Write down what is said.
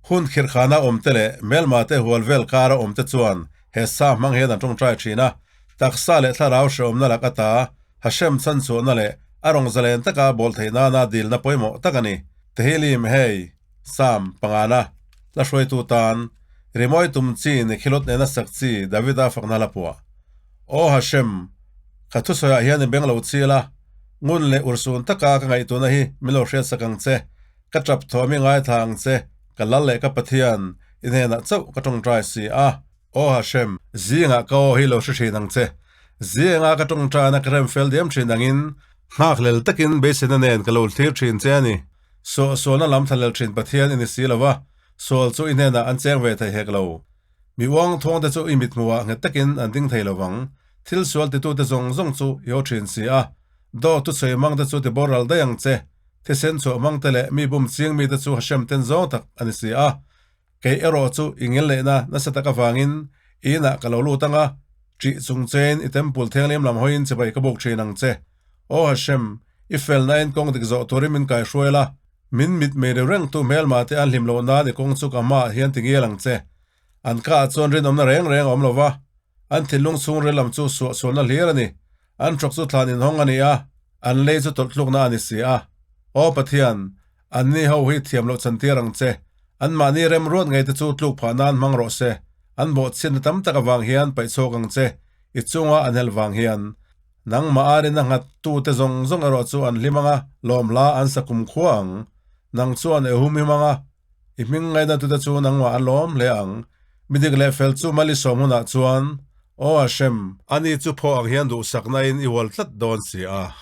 Hun khirhkhana awmte leh hmelmate hual vel kara awmte chuan he sa hmang hian an tawngtai thin a, taksa leh thlarau hrehawmna lak ata Hashem chhanchhuahna leh a rawng zalen taka bawl theih nana dilna pawimawh tak a ni. Tehillim hei, Psalm, pangana, hla hruaitu tan, rimawi tum chi Nekhilot nena sak chi Davida fakna hla puah. Aw Hashem, ka thusawiah hian i beng lo chil a, ngun leh urhsun taka ka ngaihtuahna hi min lo hriatsak ang che. Ka tap thuam i ngaithla ang che, ka lal leh ka Pathian, i hnenah chauh ka tawngtai si a. Aw Hashem, zingah ka aw hi lo hre thin ang che. Zinga ka tawngtaina ka rem fel diam thin angin, nghakhlel takin beiseina nen ka lo thlir thin che a ni. Suahsualna lam thlalel thin Pathian i ni si lo va, sual chu i hnenah an cheng ve thei hek lo. Mi uang thawngte chu i mithmuhah nghet takin an ding thei lo vang. Thil sual titute zawng zawng chu i haw thin si a, dawt chu sawi mangte chu tiboral daih ang che. Thisen chhuah hmangte leh mi bum ching mite chu Hashem ten zawng tak a ni si a. Kei erawh chu i ngil lehna nasa tak avangin i inah ka lo lut ang a, ṭih chung chein i temple thianghlim lam hawiin chibai ka buk ṭhin ang che. Aw Hashem, i felnain kawng dik zawh turin min kaihruai la, min mit mei reu rengtu hmelma te an hlim loh nan i kawng chu ka hmaah hian ti ngial ang che. An kaah chuan rinawmna reng reng a awm lo va, an thinlung chhungril lam chu suahsualna hlir a ni. An hrawk chu thlan inhawng a ni a, an lei chu tawlhtlukna a ni si a. Aw Pathian, anni ho hi thiam loh chantir ang che. Anmahni remruat ngei te chu tluk phah nan hmang rawh se. An bawhchhiatna tam tak avang hian paih chhuak ang che, i chunga an helh vang hian. Nangmah arina nghat tute zawng zawng erawh chu an hlim ang a, lawm hla an sa kumkhua ang. Nang chuan i hum him ang a, I hming ngaihna tute chu nangmah an lawm hle ang. Mi dik leh fel chu mali sawm hunah chuan, Aw Hashem! Ani chu phaw ang hian duhsakna in i hual tlat dawn si a.